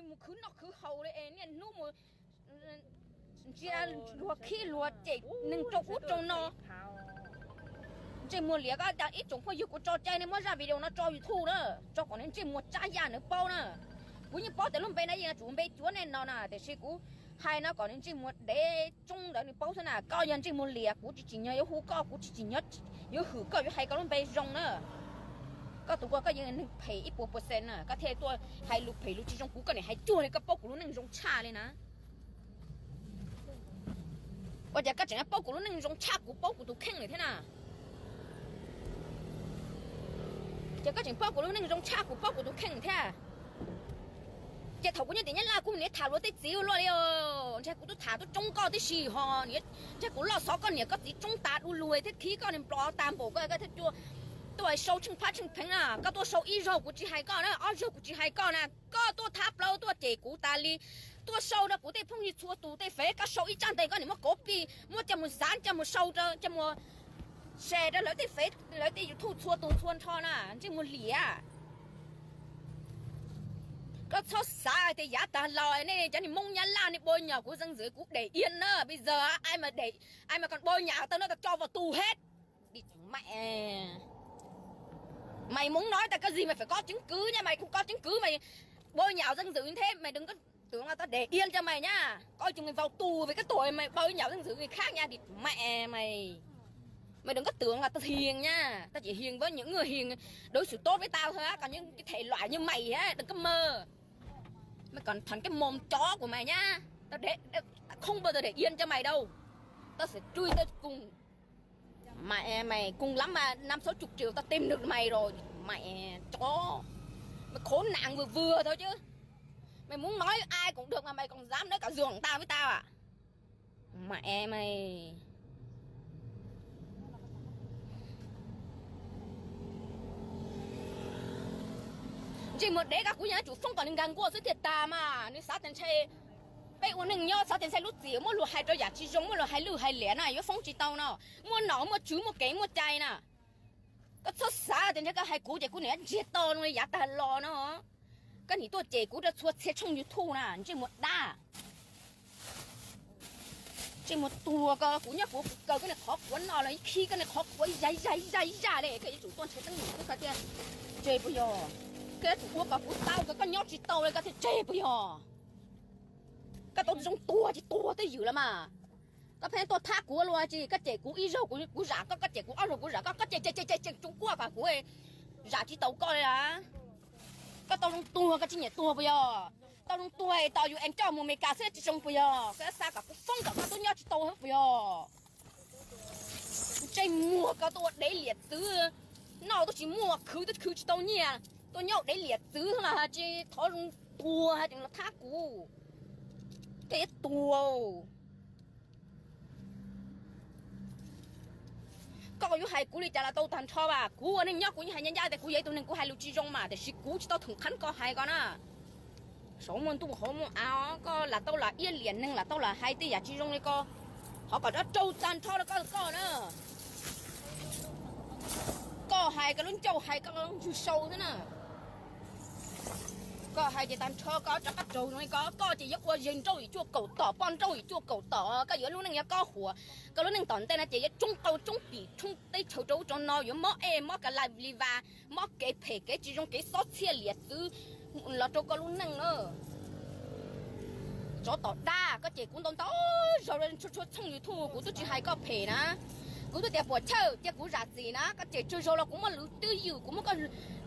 Mus khwv noj khwv haus li es niaj hnub mus ntsia luag khib luag cem neeg rau ub rau no. Ntsej muag liam, koj ib tsoom phooj ywg, kuv tso cai nej muab zaj video no tso YouTube na, tso kom nws ntsej muag tsab yaj nws paub na. Kuv yeej paub tias lub npe no yeej yuav tsum npe cuav nej no na, tiam sis kuv hais no kom nws ntsej muag dev tsoob ntawd nws paub xwb na. Koj yog ntsej muag liam, kuv tsis tsim nyog yuav hu koj, kuv tsis tsim nyog yuav hwm koj, yuav hais koj lub npe zoo na. Koj tus ko koj yeej neeg phem ib puas percent na, koj thiaj tuaj hais lus phem lus tsis zoo, kuv koj niam hais cuag li, koj paub kuv lub neej zoo tshaj li na. Ua cas koj tseem paub kuv lub neej zoo tshaj kuv paub kuv tus kheej lawm thiab na? Ces koj tseem paub kuv lub neej zoo tshaj kuv paub kuv tus kheej thiab. Ces thaum kuv nyob tim Nyab Laj kuv niaj tham luag tej txiv luaj li, ntshe kuv twb tham tub tsoob koj tib si ho, ntshe kuv loj xov koj niam koj txiv tsoob tas du lug thiab khib koj niag nplog tag npaum koj thiaj tuaj sau tsheej phab tsheej pheev na. Koj tuaj sau ib zaug kuv tsis hais koj na, ob zaug kuv tsis hais koj na, koj tuaj thab plaub tuaj cem kuv tas li, tuaj sau rau kuv tej phooj ywg txhua tus tej fev, koj sau ib tsab ntawv koj niam muab copy muab coj mus xav coj mus sau rau coj mus share rau lawv tej fev lawv tej YouTube txhua tus txhua nrho na, ntsej muag liam. Koj txhob xav tias yav tag los nej cov niag Hmoob Nyab Laj nej npau nyom kuv zeej ntxwv kuv đẻ yên na, bây giờ ai mà còn npau nyom tao nó tao cho vào tù hết. Đi mẹ. Mày muốn nói tao cái gì mày phải có chứng cứ nha, mày không có chứng cứ mày npau nhào danh dự như thế, mày đừng có tưởng là tao để yên cho mày nhá. Coi chừng mày vào tù vì cái tội mày bới nhào danh dự người khác nha, đi mẹ mày. Mày đừng có tưởng là tao hiền nha, tao chỉ hiền với những người hiền, đối xử tốt với tao thôi á, còn những cái thể loại như mày á đừng có mơ. Mày còn thành cái mồm chó của mày nhá. Tao để, tao không bao giờ để yên cho mày đâu. Tao sẽ truy tao cùng. Mày, mày cùng lắm mà năm sáu chục triệu tao tìm được mày rồi. Mày chó. Mày khốn nạn vừa vừa thôi chứ. Mày muốn nói ai cũng được mà mày còn dám nói cả giường tao với tao à? Mẹ mày. Ntsej muag dev, koj kuv yeej yuav tsum foob kom nws nkag nkuaj xwb thiaj tas mas. Nws xav tias ntshe peb ua neej nyob xav tias ntshe lub txim muab luag hais rau yam tsis zoo, muab luag hais lwj hais liam na yuav foob tsis tau no. Muaj nom muaj tswv muaj kev muaj cai na. Koj txhob xav tias ntshe koj hais kuv ces kuv niam ntsiag to zoo li yav tag los no. Koj nim tuaj cem kuv rau txhua txhia tshooj YouTube na, ntsej muag dab. Ntsej muag tuag ko, kuv nyob kuv kaw koj niag qhov quav no los ib khib koj niag qhov quav ya ya ya ya li, koj yuav tsum tuaj ntshaw teeb meem xwb koj thiaj tseg puas yog? Koj yuav tsum ua kom kuv tau ko, koj nyob tsis tau li koj thiaj tseg puas yog? Koj tau zoo tuag ces tuag twj ywm los mas. Koj pheej tuaj thab kuv luag tsis, koj cem kuv ib zaug kuv zam koj, koj cem kuv ob zaug kuv zam koj, koj cem cem cem cem tsoos kuaj kom kuv zam tsis tau koj li a. Koj tau zoo tuag koj tsis nyiam tuag puas yog? Tau zoo tuag tos yus es coj mus Amelikas xwb tsis zoo puas yog? Koj xa kom kuv foob kom koj tuaj nyob tsis tau puas yog? Ntsej muag koj tuaj ua dev liam txwv, noj tuaj tsis muaj, khwv tuaj khwv tsis tau nyiaj, tuaj nyob ua dev liam txwv mas tsis thov zoo tuag hais tias los thab kuv. Koj yuav tuag. Koj yuav hais kuv li cas los tau tag nrho as, kuv ua neej nyob kuv yeej hais ncaj ncaj tias kuv yog ib tug neeg kuv hais lus tsis zoo mas, tiam sis kuv tsis tau thoom qhab koj hais ko na. Saum muaj ntuj hauv muaj av, koj lam tau lam iab liam neeg, lam tau lam hais tej yam tsis zoo li ko, thov kom rov raug tag nrho rau koj koj na. Koj hais koj lub ncauj hais koj ntswg sau xwb na. Koj hais ces tag nrho koj rov qab raug zoo li ko, koj ces yuav ua yawg nrauj yim cuaj kaum tom, poj nrauj yim cuaj kaum tom, koj yuav lub neej yuav kob huam, koj lub neej tom ntej no ces yuav tsoob qau tsoob pim tsoob teb chaws rau ub rau no, yuav mob ej mob ka la li vas, mob kev phem kev tsis zoo kev xob txhiaj liam txwv los rau koj lub neej na. Tsov tom dab, koj cem kuv ntau ntau zaug txhua txhua tshooj YouTube kuv twb tsis hais koj phem na. Kuv twb tias puas chawj cia kuv zam txim na, koj cem tsawg zaug los kuv muaj lwv twj ywm, kuv muab koj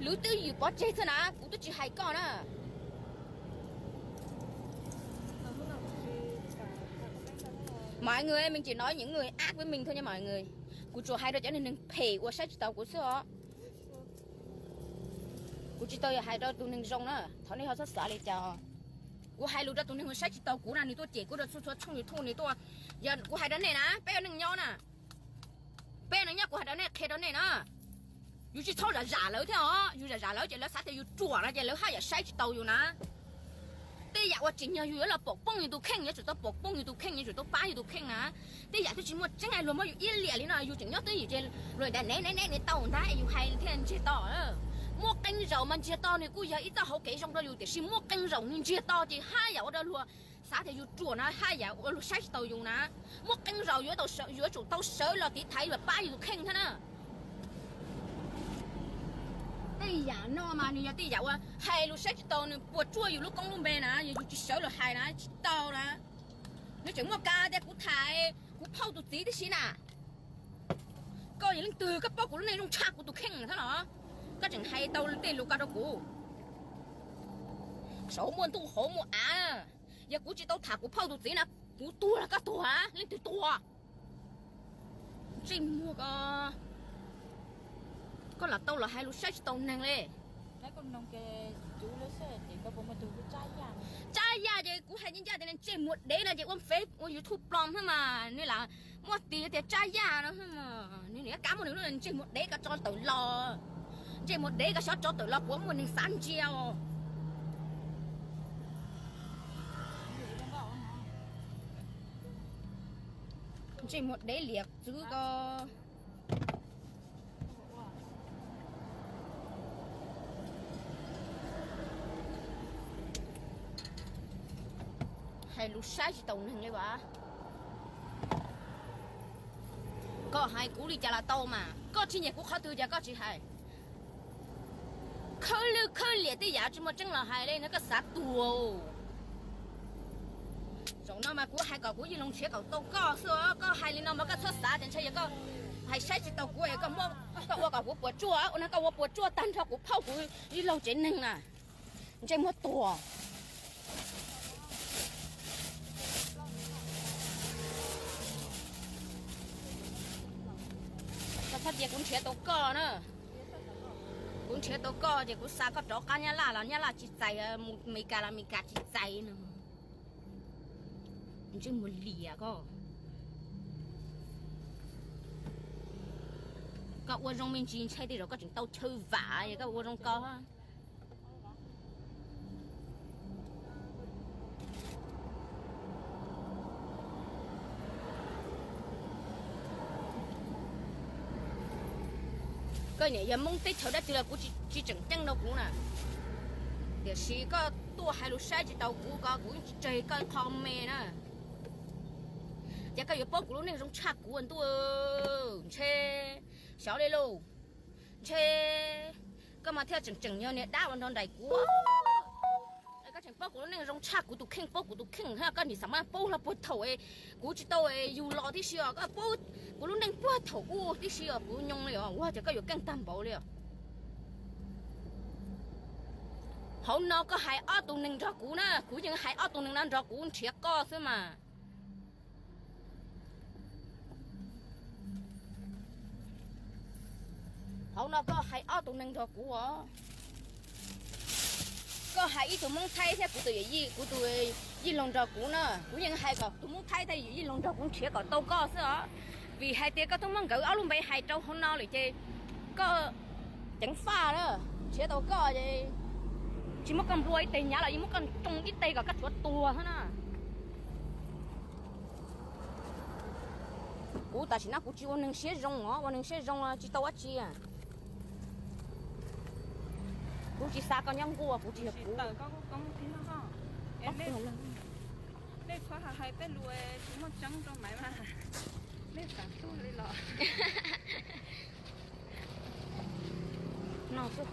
lwv twj ywm pov tseg xwb na, kuv twb tsis hais koj na. Mọi người, mình chỉ nói những người ác với mình thôi nha mọi người. Kuv tsuas hais rau cov neeg phem uas saib tsis taus kuv xwb os. Kuv tsis tau yog hais rau tus neeg zoo na, thov nej ho txhob xav li cas. Kuv hais lus rau tus neeg uas saib tsis taus kuv na, nws tuaj cem kuv rau txhua txhua tshooj YouTube nws tuaj. Yog kuv hais rau nej na, peb ua neej nyob na, peb ua neej nyob kuv hais rau nej qhia rau nej na. Yus tsis txhob zam zam lawv thiab os, yus zam zam lawv ces lawv xav tias yus ruam no ces lawv haj yam saib tsis taus yus na. Tej yam uas tsim nyog yus yuav los pom poob yus tus kheej, yuav tsum tau pom poob yus tus kheej, yuav tsum tau pab yus tus kheej na. Tej yam twb tsis muaj tseeb luag muab yus iab liam li no yus tseem nyob twj ywm ces luag nta nev nev nev tau ntag yus hais thiaj ntsiag to. Muaj qee zaum mas ntsiag to nws kuj yog ib txoj hauv kev zoo rau yus, tiam sis muaj qee zaum nws ntsiag to ces haj yam ua rau luag xav tias yus ruam na, haj yam ua luag saib tsis taus yus na. Muaj qee zaum yuav tau sawv, yuav tsum tau sawv los tiv thaiv los pab yus tus kheej thiab na. Tej yam no mas nws yog tej yam uas hais lus saib tsis taus, nws puas tsuaj yus lub koob lub npe na, yog yus tsis sawv los hais na, tsis tau na. Nws tseem muaj kas tias kuv tham kuv phauj tus txiv tib si na. Koj yog leej twg koj paub kuv lub neej zoo tshaj kuv tus kheej thiab los? Koj tseem hais tau tej lus ko rau kuv. Saum muaj ntuj hauv muaj av, yog kuv tsis tau tham kuv phauj tus txiv na, kuv tuag los koj tuag, leej twg tuag? Ntsej muag ko, koj lam tau los hais lus saib tsis taus neeg li. Tsab yaj ces kuv hais ncaj ncaj tias ntsej muag dev no ces ua Face ua YouTube plob thiab mas nws lam muaj tis tias tsab yaj no, nws nim kab muab nws lub ntsej muag dev ko tso tawm los. Ntsej muag dev ko xyov tso tawm los puas muaj neeg xav ntsia os. Ntsej muag dev liam txwv ko. Hais lus saib tsis taus neeg li as. Koj hais kuv li cas los tau mas, koj tsis nyiam kuv qhov twg ces koj tsis hais. Khawb lwj khawb liam tej yam tsis muaj tseeb los hais li no koj xav tuag. Zaum no mas kuv hais kom kuv yeej los nrhiav kom tau koj xwb, koj hais li no mas koj txhob xav tias ntshai yog koj hais saib tsis taus kuv es koj ua kom kuv puas tsuaj, ua no koj ua puas tsuaj tag nrho kuv phauj kuv ib laug tsev neeg na. Ntsej muag tuag. Koj txhob tias kuv nrhiav tau koj na. Kuv nrhiav tau koj ces kuv xa koj rov qab Nyab Laj los Nyab Laj tsis txais, mus Meskas los Meskas tsis txais no. Ntsej muag liam koj. Koj ua zoo me ntsis ntshai tej zaum koj tseem tau chaw vam es koj ua zoo ko. Koj niam yog Hmoob teb chaws dab tsi los kuv tsis tseem ceeb rau kuv na. Tiam sis koj tuaj hais lus saib tsis taus kuv ko kuv yeej tsis tseg koj qho me na. Ces koj yuav paub kuv lub neej zoo tshaj kuv ntuj. Ntshe xyov li lauj. Ntshe koj mas thiaj tseem tseem yog niag dab uas nrog nraim kuv. Koj tseem paub kuv lub neej zoo tshaj kuv tus kheej, paub kuv tus kheej thiab koj nim xav mas paub hlo puag thaum kuv tsis tau yug los tib si os, koj paub kuv lub neej puag thaum ub tib si os, kuv nyoo li os, ua cas koj yuav keej tag npaum li os. Hauv no koj hais ob tug neeg nrog kuv na, kuv yeej hais ob tug neeg no nrog kuv nrhiav koj xwb mas. Hauv no koj hais ob tug neeg nrog kuv os. Koj hais ib tug Hmoob Thaib thiab kuv tus yawm yij, kuv tus yij laug nrog kuv na, kuv yeej hais kom tus Hmoob Thaib thiab yawm yij laug nrog kuv nrhiav kom tau koj xwb os. Vim hais tias koj twb muab nkawd ob lub npe hais rau hauv no lawm ces koj ceev faj na, nrhiav tau koj ces tsis muab koj nplua ib teg hnyav los yeej muab koj tsoo ib teg kom koj tshuav tuag xwb na. Kuv tam sim no kuv tsis ua neeg siab zoo os, ua neeg siab zoo tsis tau dab tsi. Kuv tsis xav koj nyob nkuaj, kuv tsis yog kuv. Nej phob hais peb lus tsis muaj tseeb rau Maiv mas, nej xav tuag li los? No xwb.